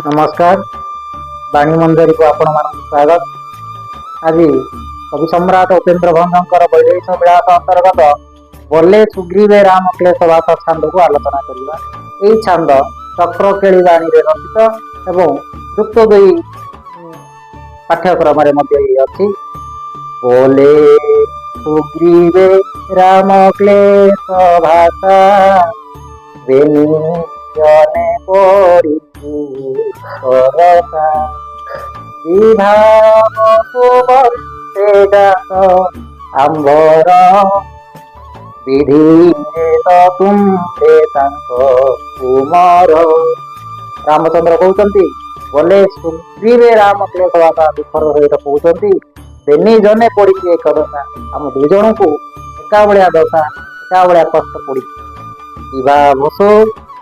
ନମସ୍କାର, ବାଣୀ ମଞ୍ଜରୀକୁ ଆପଣମାନଙ୍କୁ ସ୍ୱାଗତ। ଆଜି କବି ସମ୍ରାଟ ଉପେନ୍ଦ୍ର ଭଞ୍ଜଙ୍କର ବୈଦେହୀଶ ବିଳାସ ଅନ୍ତର୍ଗତ "ବୋଲେ ସୁଗ୍ରୀବେ ରାମ କ୍ଲେଶ ଭାଷା" ଛାନ୍ଦକୁ ଆଲୋଚନା କରିବା। ଏହି ଛାନ୍ଦ ଚକ୍ରକେଳି ବାଣୀରେ ରଚିତ ଏବଂ ଯୁକ୍ତ ଦୁଇ ପାଠ୍ୟକ୍ରମରେ ମଧ୍ୟ ଇଏ ଅଛି। ବୋଲେ ସୁଗ୍ରୀବେ ରାମ କ୍ଲେଶ ଭାଷା, ବେନି ଜନେ ପଡ଼ିଛି ସରସା। ବିଭାବସୁ ବଂଶେ ଜାତ ଆମ୍ଭର, ବିଧିରେ ତ ତୁମ୍ଭେ ତାଙ୍କ କୁମର। ରାମଚନ୍ଦ୍ର କହୁଛନ୍ତି, ବୋଲେ ସୁଗ୍ରୀବେ ରାମ କ୍ଲେଶ ଭାଷା, ଦୁଃଖର ସହିତ କହୁଛନ୍ତି, ବେନି ଜନେ ପଡ଼ିଛି ଏକ ଦଶା। ଆମ ଦୁଇ ଜଣଙ୍କୁ ଏକା ଭଳିଆ ଦଶା, ଏକା ଭଳିଆ କଷ୍ଟ ପଡ଼ିଛି। ବିଭାବସୁ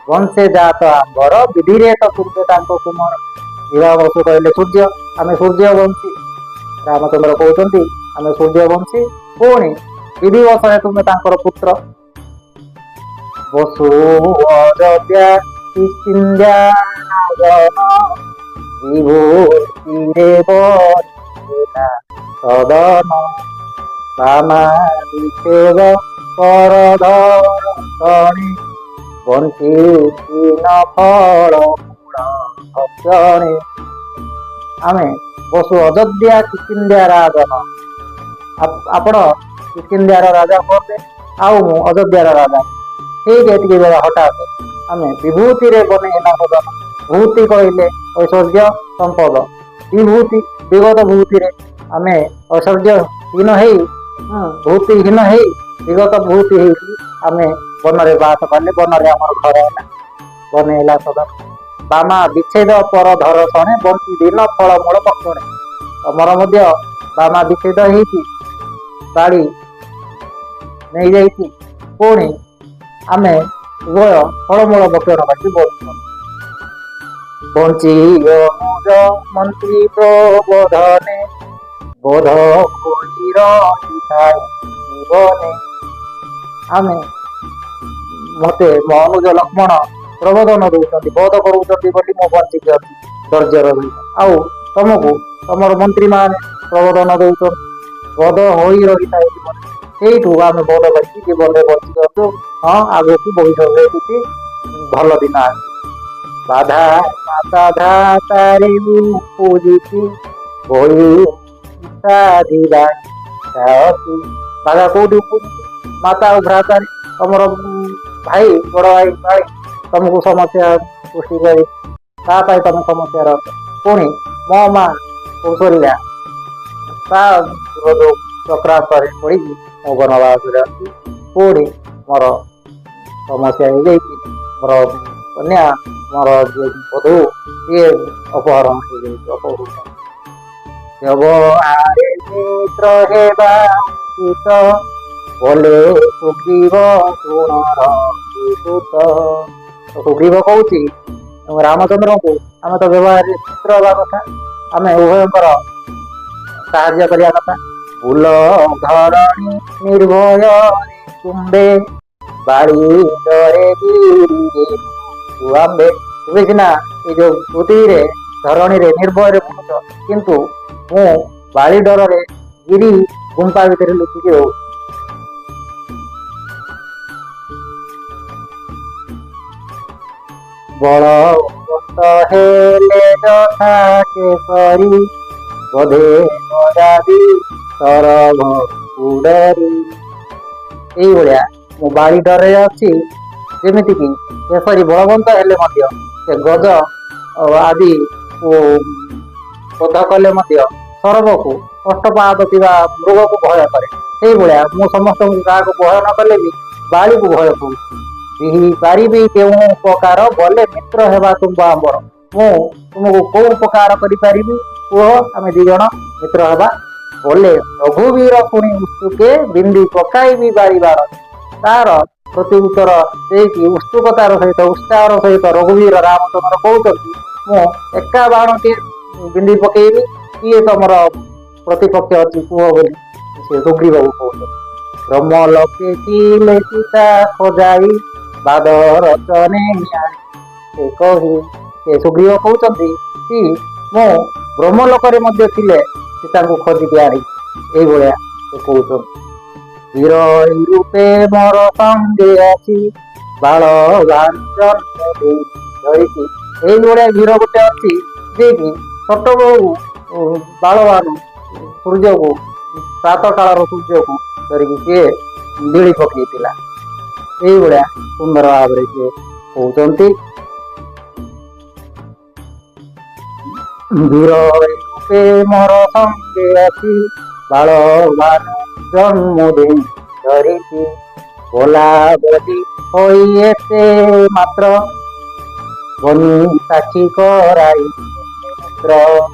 ବଂଶେ ଜାତ ଆମ୍ଭର, ବିଧିରେ ତ ତୁମ୍ଭେ ତାଙ୍କ କୁମର। ବିଭାବସୁ କହିଲେ ସୂର୍ଯ୍ୟ। ଆମେ ସୂର୍ଯ୍ୟ ବଂଶୀ। ରାମଚନ୍ଦ୍ର କହୁଛନ୍ତି, ଆମେ ସୂର୍ଯ୍ୟ ବଂଶୀ, ପୁଣି ବିଧି ବଶରେ ତୁମେ ତାଙ୍କର ପୁତ୍ର। ବସୁ ଅଯୋଧ୍ୟା କିଷ୍କିନ୍ଧ୍ୟା ରାଜନ, ବିଭୂତିରେ ବନିଲା ସଦନ। ବାମା ବିଚ୍ଛେଦ ପରଧର, ବଞ୍ଚି ଦୀନ ଫଳ ମୂଳ ଭକ୍ଷଣେ। ଆମେ ବସୁ ଅଯୋଧ୍ୟା କିଷ୍କିନ୍ଧ୍ୟା ରାଜନ। ଆପଣ କିଷ୍କିନ୍ଧ୍ୟାର ରାଜା ହୁଅନ୍ତେ ଆଉ ମୁଁ ଅଯୋଧ୍ୟାର ରାଜା। ଠିକ ଏତିକି ବେଳେ ହଠାତ୍ ଆମେ ବିଭୂତିରେ ବନେଇ ହେଲା ସଦନ। ଭୂତି କହିଲେ ଐଶ୍ୱର୍ଯ୍ୟ, ସମ୍ପଦ। ବିଭୂତି, ବିଗତ ଭୂତିରେ ଆମେ ଐଶ୍ୱର୍ଯ୍ୟହୀନ ହେଇ, ଭୂତିହୀନ ହେଇ, ବିଗତ ଭୂତି ହେଇକି ଆମେ ବନରେ ବାସ କଲେ। ବନରେ ଆମର ଘର ହେଲା, ବନେଇଲା ସଦନ। ବାମା ବିଚ୍ଛେଦ ପର ଧରଷଣେ, ବଞ୍ଚି ଦିନ ଫଳମୂଳ ଭକ୍ଷଣେ। ତମର ମଧ୍ୟ ବାମା ବିଚ୍ଛେଦ ହେଇଛି, ବାଳି ନେଇଯାଇଛି। ପୁଣି ଆମେ ଉଭୟ ଫଳମୂଳ ଭକ୍ଷଣ କରିକି ବଞ୍ଚୁ। ବଞ୍ଚି ଅନୁଜ ମନ୍ତ୍ରୀ ପ୍ରବୋଧନେ, ବୋଧ ହୋଇ ରହିଥାଏ ଜୀବନେ। ଆମେ ମତେ ମୋ ଅନୁଜ ଲକ୍ଷ୍ମଣ ପ୍ରବୋଧନ ଦଉଛନ୍ତି, ବୋଧ କରୁଛନ୍ତି ବୋଲି ମୁଁ ବଞ୍ଚିକି ଅଛି ଧୈର୍ଯ୍ୟର ସହିତ। ଆଉ ତମକୁ ତମର ମନ୍ତ୍ରୀ ମାନେ ପ୍ରବୋଧନ ଦଉଛନ୍ତି। ବୋଧ ହୋଇ ରହିଥାଏ ଜୀବନ, ସେଇଠୁ ଆମେ ବୋଧ କରିକି ଜୀବନରେ ବଞ୍ଚିକି ଅଛୁ। ହଁ, ଆଗକୁ ଭବିଷ୍ୟତରେ କିଛି ଭଲ ଦିନ ଆସିବ। ବାଧା ମାତା ଭ୍ରାତାରେ ଉପୁଜିଛି, ବହି ସାଧିବା ଅଛି। ବାଧା କୋଉଠି ଉପୁଜିଛି? ମାତା ଆଉ ଭ୍ରାତାରେ। ତମର ଭାଇ, ବଡ ଭାଇ ଭାଇ ତମକୁ ସମସ୍ୟା ସୃଷ୍ଟି କରି ତା ପାଇଁ ତମେ ସମସ୍ୟାର ଅଛ। ପୁଣି ମୋ ମା କୌଶଲ୍ୟା, ତା ଯୋଉ ଚକ୍ରାନ୍ତରେ ପଡ଼ିକି ମୁଁ ବନବାସରେ ଅଛି। ପୁଣି ମୋର ସମସ୍ୟା ହେଇଯାଇଛି, ମୋର କନ୍ୟା, ମୋର ଯିଏ ବଧୂ, ସିଏ ଅପହରଣ ହେଇଯାଇଛି, ଅପହୃତ। ବ୍ୟବହାରେ ମିତ୍ର ହେବା ଉଚିତ, ବୋଲେ ସୁଗ୍ରୀବ ଶୁଣ ରଘୁସୁତ। ସୁଗ୍ରୀବ କହୁଛି ରାମଚନ୍ଦ୍ରଙ୍କୁ, ଆମେ ତ ବ୍ୟବହାରରେ ମିତ୍ର ହେବା କଥା, ଆମେ ଉଭୟଙ୍କର ସାହାଯ୍ୟ କରିବା କଥା। ବୁଲ ଧରଣୀ ନିର୍ଭୟରେ ତୁମ୍ଭେ, ବାଳି ଡରେ ଗିରିରେ ଆମ୍ଭେ। ତୁମେ ସିନା ଏଇ ଯୋଉ ପୃଥିବୀରେ, ଧରଣୀରେ ନିର୍ଭୟରେ ବୁଲୁଛ, କିନ୍ତୁ ମୁଁ ବାଳି ଡରରେ ଗିରି ଗୁମ୍ପା ଭିତରେ ଲୁଚିକି ରହୁଛି। ବଳବନ୍ତ ହେଲେ ଯଥା କେଶରୀ, ବୋଧେ ଗଜାଦି ସରଭ ଉଡରି। ଏଇଭଳିଆ ମୁଁ ବାଳି ଡରରେ ଅଛି, ଯେମିତିକି କେଶରୀ ବଳବନ୍ତ ହେଲେ ମଧ୍ୟ ସେ ଗଜ ଆଦି ବଧ କଲେ ମଧ୍ୟ ସରବକୁ, ଅଷ୍ଟପାଦ ଥିବା ମୃଗକୁ ଭୟ କରେ, ସେଇଭଳିଆ ମୁଁ ସମସ୍ତଙ୍କୁ କାହାକୁ ଭୟ ନ କଲେ ବି ବାଳିକୁ ଭୟ କରୁଛି। ବିହି ପାରିବି କେଉଁ ଉପକାର, ବୋଲେ ମିତ୍ର ହେବା ତୁମ୍ଭ ଆମ୍ଭର। ମୁଁ ତୁମକୁ କୋଉ ଉପକାର କରିପାରିବି କୁହ, ଆମେ ଦି ଜଣ ମିତ୍ର ହେବା। ବୋଲେ ରଘୁବୀର ଶୁଣି ଉତ୍ସୁକେ, ବିନ୍ଧି ପକାଇବି ବାରିବାର। ତାର ପ୍ରତି ଉତ୍ତର ଦେଇକି ଉତ୍ସୁକତାର ସହିତ, ଉତ୍ସାହର ସହିତ ରଘୁବୀର ରାମଚନ୍ଦ୍ର କହୁଛନ୍ତି, ମୁଁ ଏକା ବାଣଟିଏ ବିନ୍ଧି ପକେଇବି, କିଏ ତମର ପ୍ରତିପକ୍ଷ ଅଛି କୁହ ବୋଲି ସେ ସୁଗ୍ରୀବକୁ କହୁଛନ୍ତି। ବ୍ରହ୍ମଲୋକେ ଥିଲେ ସୀତା ଖୋଜାଇ, ବାଦ ରଚନେ ସେ କହି। ସେ ସୁଗ୍ରୀବ କହୁଛନ୍ତି କି ମୁଁ ବ୍ରହ୍ମଲୋକରେ ମଧ୍ୟ ଥିଲେ ସୀତାଙ୍କୁ ଖୋଜିକି ଆଣି, ଏଇଭଳିଆ ସେ କହୁଛନ୍ତି। ବୀର ରୂପେ ମୋର ସଙ୍ଗେ ଅଛି ବାଳ ଜନ୍ମ ଦେଇ ଧରିଛି। ଏଇଭଳିଆ ବୀର ଗୋଟେ ଅଛି, ଯିଏକି ଛୋଟବେଳୁ ବାଳବାନ ସୂର୍ଯ୍ୟକୁ, ପ୍ରାତ କାଳର ସୂର୍ଯ୍ୟକୁ ଧରିକି ସିଏ ଗିଳି ପକେଇଥିଲା। ଏଇଭଳିଆ ସୁନ୍ଦର ଭାବରେ ସିଏ କହୁଛନ୍ତି। ବୀର ରୂପେ ମୋର ସଙ୍ଗେ ଅଛି ବାଳବାନ ଜନ୍ମ ଦେଇ ଧରିଛି। ବୋଲା ବୋଲି ହୋଇ ଏତେ ମାତ୍ର ବନି ସାକ୍ଷୀ କରାଇ ମିତ୍ର।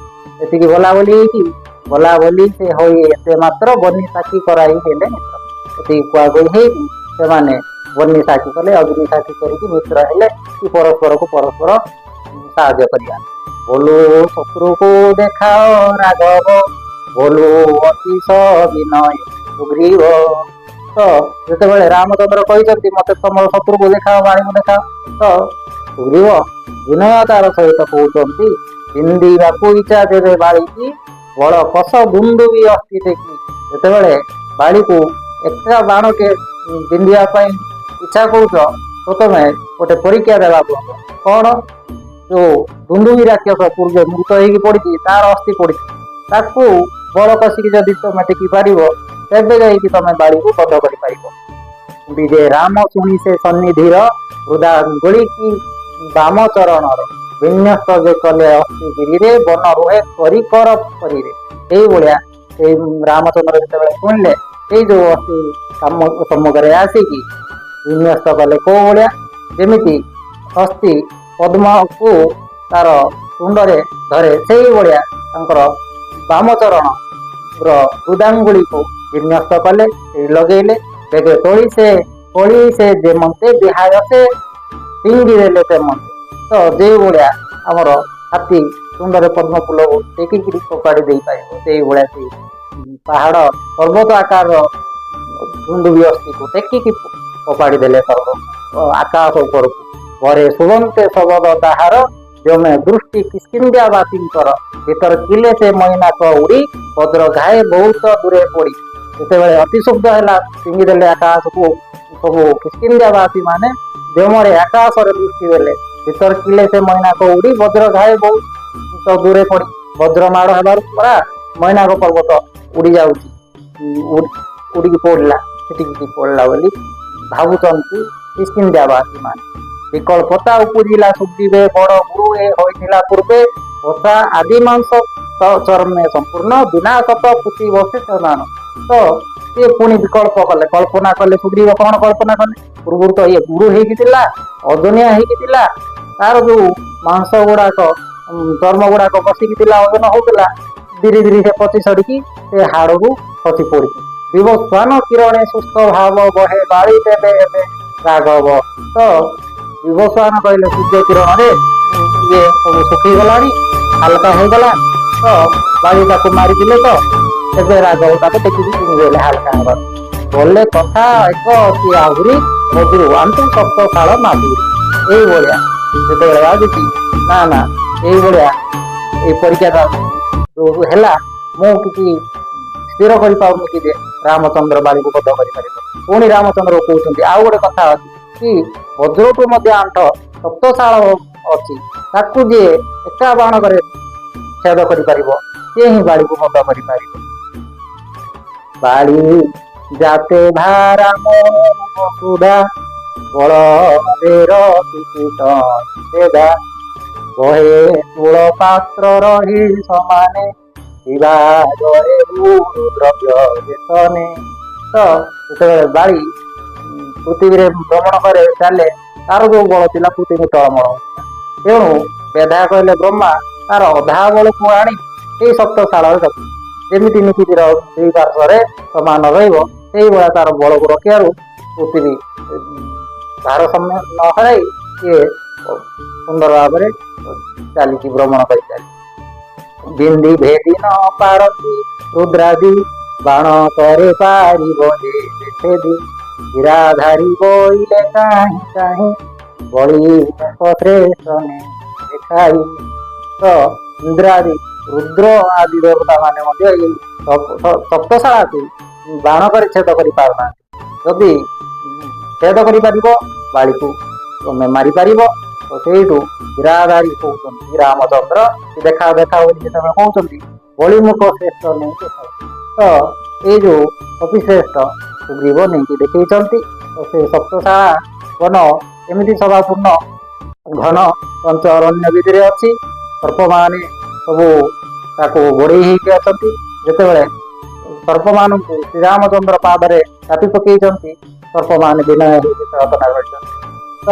ଏତିକି ବୋଲା ବୋଲି ହେଇକି, ବୋଲା ବୋଲି ସେ ହୋଇ ଏତେ ମାତ୍ର ବନି ସାକ୍ଷୀ କରାଇ ହେଲେ ମିତ୍ର। ଏତିକି କୁହାକୁହି ହେଇକି ସେମାନେ ବନି ସାକ୍ଷୀ କଲେ, ଅଗ୍ନି ସାକ୍ଷୀ କରିକି ମିତ୍ର ହେଲେ କି ପରସ୍ପରକୁ ପରସ୍ପର ସାହାଯ୍ୟ କରିବା। ବୋଲୁ ଶତ୍ରୁକୁ ଦେଖାଅ ରାଘବ, ବୋଲୁ ଅତି ବିନୟ ସୁଗ୍ରୀବ। ତ ଯେତେବେଳେ ରାମଚନ୍ଦ୍ର କହିଛନ୍ତି ମତେ ତମର ଶତ୍ରୁକୁ ଦେଖାଅ, ବାଣୀକୁ ଦେଖାଅ, ତ ସୁଗ୍ରୀବ ବିନୟତାର ସହିତ କହୁଛନ୍ତି, ବିନ୍ଧିବାକୁ ଇଚ୍ଛା ଦେବେ ବାଳିକି ବଳ କଷ ଦୁନ୍ଦୁବି ଅସ୍ଥି ଟେକି। ଯେତେବେଳେ ବାଳିକୁ ଏକା ବାଣକେ ବିନ୍ଧିବା ପାଇଁ ଇଚ୍ଛା କରୁଛ, ପ୍ରଥମେ ଗୋଟେ ପରୀକ୍ଷା ଦେବାକୁ ହବ। କଣ? ଯୋଉ ଦୁନ୍ଦୁବି ରାକ୍ଷସ ପୂର୍ବେ ମୃତ ହେଇକି ପଡିଛି, ତାର ଅସ୍ଥି ପଡିଛି, ତାକୁ ବଳ କଷିକି ଯଦି ତମେ ଟେକି ପାରିବ, ତେବେ ଯାଇକି ତମେ ବାଳିକୁ ବଧ କରିପାରିବ। ଯେ ରାମ ଶୁଣି ସେ ସନ୍ନିଧିର ବୃଦାଙ୍ଗୁଳି କି ବାମ ଚରଣର ବିନ୍ୟସ୍ତ ଯେ କଲେ ଅସ୍ଥି ଗିରିରେ ବନ ରୁହେ କରିକର କରିରେ। ଏଇଭଳିଆ ସେଇ ରାମଚନ୍ଦ୍ର ଯେତେବେଳେ ଶୁଣିଲେ, ସେଇ ଯୋଉ ଅସ୍ଥି ସମ୍ମୁଖରେ ଆସିକି ବିନ୍ୟସ୍ତ କଲେ। କୋଉ ଭଳିଆ? ଯେମିତି ଅସ୍ଥି ପଦ୍ମକୁ ତାର ତୁଣ୍ଡରେ ଧରେ, ସେଇଭଳିଆ ତାଙ୍କର ବାମଚରଣ ର ବୃଦାଙ୍ଗୁଳିକୁ ବିନ୍ୟସ୍ତ କଲେ, ଲଗେଇଲେ। ବେଗେ ତୋଳି ସେ ତୋଳି ସେ ଯେମନ୍ତେ ବିହାୟ ସେ ଫିଙ୍ଗି ଦେଲେ ତେମନ୍ତେ। ତ ଯେଉଁଭଳିଆ ଆମର ହାତୀ ତୁଣ୍ଡରେ ପଦ୍ମ ଫୁଲକୁ ଟେକିକିରି ଫୋପାଡ଼ି ଦେଇପାରିବ, ସେଇଭଳିଆ ସେଇ ପାହାଡ଼ ପର୍ବତ ଆକାରର ଦୁନ୍ଦୁବି ଅସ୍ଥିକୁ ଟେକିକି ଫୋପାଡ଼ି ଦେଲେ ଆକାଶ ଉପରକୁ। ପରେ ସୁବନ୍ତେ ଶବଦ ତାହାର ଜମେ ଦୃଷ୍ଟି କିଷ୍କିନ୍ଧ୍ୟାବାସୀଙ୍କର ଭିତର କିଲେ ସେ ମଇନାକ ଉଡ଼ି ବଜ୍ର ଘାଏ ବହୁତ ଦୂରେ ପଡ଼ି। ଯେତେବେଳେ ଅତିଶୁଦ୍ଧ ହେଲା, ଫିଙ୍ଗିଦେଲେ ଆକାଶକୁ, ସବୁ କିଷ୍କିନ୍ଧ୍ୟାବାସୀ ମାନେ ବ୍ୟମରେ ଆକାଶରେ ଦୃଷ୍ଟି ଦେଲେ। ଭିତର କିଲେ ସେ ମଇନାକ ଉଡ଼ି ବଜ୍ର ଘାଏ ବହୁତ ଦୂରେ ପଡ଼ି। ବଜ୍ର ମାଡ଼ ହେବାରୁ ପୁରା ମଇନାକ ପର୍ବତ ଉଡ଼ି ଯାଉଛି, ଉଡ଼ିକି ପଡ଼ିଲା, ସେଠିକି ପଡ଼ିଲା ବୋଲି ଭାବୁଛନ୍ତି କିଷ୍କିନ୍ଧ୍ୟାବାସୀ ମାନେ। ବିକଳ୍ପତା ଉପୁଜିଲା ସୁଗ୍ରୀବେ ବଡ଼ ଗୁରୁ ଏ ହୋଇଥିଲା ପୂର୍ବେ ବସା ଆଦି ମାଂସ ଚର୍ମେ ସମ୍ପୂର୍ଣ୍ଣ ବିନାଶତ ପୁତି ବସେ ସମାନ। ତ ସିଏ ପୁଣି ବିକଳ୍ପ କଲେ, କଳ୍ପନା କଲେ। ସୁଗ୍ରୀବ କଣ କଳ୍ପନା କଲେ? ପୂର୍ବରୁ ତ ଇଏ ଗୁରୁ ହେଇକି ଥିଲା, ଅଜନିଆ ହେଇକି ଥିଲା, ତାର ଯୋଉ ମାଂସ ଗୁଡାକ ଚର୍ମ ଗୁଡାକ ବସିକି ଥିଲା, ଓଜନ ହଉଥିଲା, ଧୀରେ ଧୀରେ ସେ ପଚି ସରିକି ସେ ହାଡକୁ ଖସି ପଡିଛି। ବିବସ୍ୱାନ କିରଣେ ସୁସ୍ଥ ଭାବ ବହେ ବାଳି ତେବେ ଏବେ ରାଘବ। ତ ବିବସ୍ୱାନ କହିଲେ ସୂର୍ଯ୍ୟ କିରଣରେ ଇଏ ସବୁ ଶୁଖିଗଲାଣି, ହାଲକା ହେଇଗଲା। ତ ବାଳି ତାକୁ ମାରିଥିଲେ, ତ ଏବେ ରାଘବ ତାକୁ ଟେକିକି ଫିଙ୍ଗିଦେଲେ ହାଲକା ହେବାକୁ। ବୋଲେ କଥା ଏକ ଅଛି ଆହୁରି ମଧୁରୁ ଆନ୍ତୁ ସପ୍ତଶାଳ ମାଧୁରୀ। ଏଇଭଳିଆ ଯେତେବେଳେ ଭାବିଛି, ନା ନା, ଏଇଭଳିଆ ଏଇ ପରୀକ୍ଷାଟା ଯୋଉ ହେଲା, ମୁଁ କିଛି ସ୍ଥିର କରିପାରୁନି କି ଯେ ରାମଚନ୍ଦ୍ର ବାଳିକୁ ବଧ କରିପାରିବ। ପୁଣି ରାମଚନ୍ଦ୍ର କହୁଛନ୍ତି ଆଉ ଗୋଟେ କଥା ଅଛି କି ବଜ୍ରଠୁ ମଧ୍ୟ ଆଣ୍ଠ ସପ୍ତଶାଳ ଅଛି, ତାକୁ ଯିଏ ଏକା ବାଣକରେ ଛେଦ କରିପାରିବ, ସିଏ ହିଁ ବାଳିକୁ ବଧ କରିପାରିବ। ବାଳି ଯାତେ ଭାରାମ ସୁଧା ବଳ ବହେ ତୁଳ ପାତ୍ର ରହି ସମାନେ ବିଭାଗରେ ଗୁରୁ ଦ୍ରବ୍ୟ ଯେତନେ। ତ ଯେତେବେଳେ ବାଳି ପୃଥିବୀରେ ଭ୍ରମଣ କରେ ଚାଲେ, ତାର ଯୋଉ ବଳ ଥିଲା ପୃଥିବୀ ଟଳମଳ ହଉଥିଲା। ତେଣୁ ବେଧା କହିଲେ ବ୍ରହ୍ମା ତାର ଅଧା ବଳକୁ ଆଣି ସେଇ ସପ୍ତଶାଳରେ ରଖି, ଯେମିତି ନିକିତିର ଦୁଇ ପାର୍ଶ୍ୱରେ ସମାନ ରହିବ, ସେଇଭଳିଆ ତାର ବଳକୁ ରଖିବାରୁ ପୃଥିବୀ ଭାରସାମ୍ୟ ନ ହରାଇ ସିଏ ସୁନ୍ଦର ଭାବରେ ଚାଲିଛି, ଭ୍ରମଣ କରି ଚାଲିଛି। ବିନ୍ଦି ଭେଦି ନ ପାରନ୍ତି ରୁଦ୍ରାଦି ବାଣ କରେ ପାରିବ ଯେ ଛେଦି। ହୀରାଧାରୀ ବୋଇଲେ କାହିଁ କାହିଁ ବଳି ଶ୍ରେଷ୍ଠ। ଦେଖାଇ। ତ ଇନ୍ଦ୍ରାଦି ରୁଦ୍ର ଆଦି ଦେବତା ମାନେ ମଧ୍ୟ ଏଇ ସପ୍ତଶାଳାକୁ ବାଣ କରି ଛେଦ କରିପାରୁନାହାନ୍ତି। ଯଦି ଛେଦ କରିପାରିବ, ବାଳିକୁ ତମେ ମାରିପାରିବ। ତ ସେଇଠୁ ହୀରାଧାରୀ କହୁଛନ୍ତି, ରାମଚନ୍ଦ୍ର ଦେଖା ଦେଖା ବୋଲି ଯେତେବେଳେ କହୁଛନ୍ତି, ବଳିମୁଖ ଶ୍ରେଷ୍ଠ ନେଇ ଦେଖାଉ। ତ ଏଇ ଯୋଉ କପିଶ୍ରେଷ୍ଠ ସୁଗ୍ରୀବ ନେଇକି ଦେଖେଇଛନ୍ତି। ତ ସେ ସପ୍ତଶାଳା ବନ ଏମିତି ସଭାପୂର୍ଣ୍ଣ ଘନ ପଞ୍ଚ ଅରଣ୍ୟ ଭିତରେ ଅଛି। ସର୍ପମାନେ ସବୁ ତାକୁ ଘୋଡ଼େଇ ହେଇକି ଅଛନ୍ତି। ଯେତେବେଳେ ସର୍ପମାନଙ୍କୁ ଶ୍ରୀରାମଚନ୍ଦ୍ର ପାଦରେ ଚାପି ପକେଇଛନ୍ତି, ସର୍ପମାନେ ବିନୟ ହେଇକି ପ୍ରାର୍ଥନା କରିଛନ୍ତି। ତ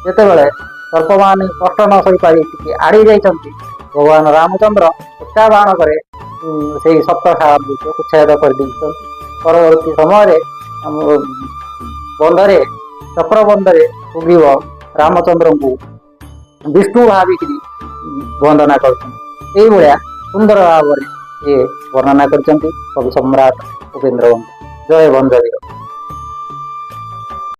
ଯେତେବେଳେ ସର୍ପମାନେ କଷ୍ଟ ନ ସହିପାରି ଟିକେ ଆଡ଼େଇ ଯାଇଛନ୍ତି, ଭଗବାନ ରାମଚନ୍ଦ୍ର ଏକା ବାଣ କରେ ସେଇ ସପ୍ତଶାଳା ବୃକ୍ଷକୁ ଛେଦ କରିଦେଇଛନ୍ତି। ପରବର୍ତ୍ତୀ ସମୟରେ ଆମ ବନ୍ଧରେ, ଚକ୍ରବନ୍ଧରେ ସୁଗ୍ରୀବ ରାମଚନ୍ଦ୍ରଙ୍କୁ ବିଷ୍ଣୁ ଭାବିକିରି ବନ୍ଦନା କରୁଛନ୍ତି। ଏଇଭଳିଆ ସୁନ୍ଦର ଭାବରେ ଇଏ ବର୍ଣ୍ଣନା କରିଛନ୍ତି କବି ସମ୍ରାଟ ଉପେନ୍ଦ୍ର ଭଞ୍ଜ। ଜୟ ଭଞ୍ଜବୀର।